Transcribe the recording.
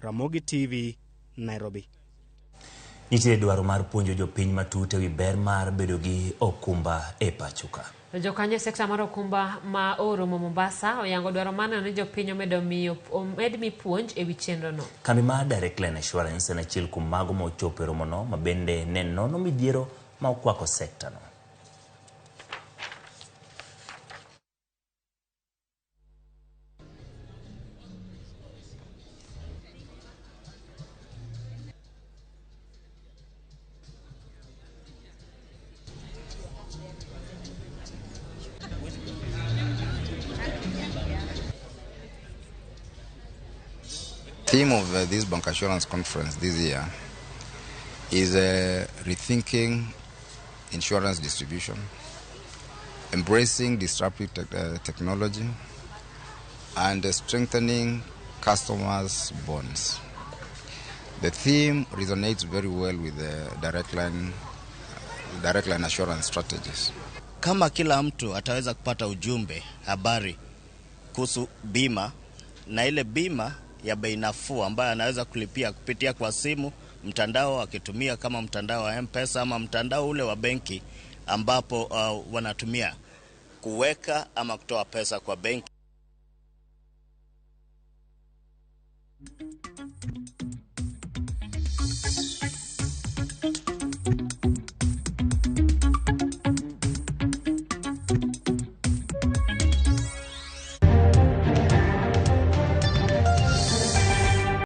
Ramogi TV, Nairobi. Nitie dwaro mar puonjo jopiny matut ewi ber mar bedo gi okumba e pacho ka. Jokanyo e sekta mar okumba ma oromo Mombasa oyango dwaro mar neno ni jopiny omed mi puonj ewi chenro no. Kambi mar Direct Line Assurance en achiel kuom mago ma ochopo e romono ma bende ne nono midhiero ma okwako sekta no. Theme of this Bancassurance conference this year is rethinking insurance distribution, embracing disruptive technology, and strengthening customers' bonds. The theme resonates very well with the Direct Line Assurance strategies. Kama kila mtu ataweza kupata ujumbe, habari kuhusu bima na ile bima ya bei nafuu ambayo anaweza kulipia kupitia kwa simu, mtandao akitumia kama mtandao wa M-Pesa ama mtandao ule wa benki ambapo wanatumia kuweka ama kutoa pesa kwa benki.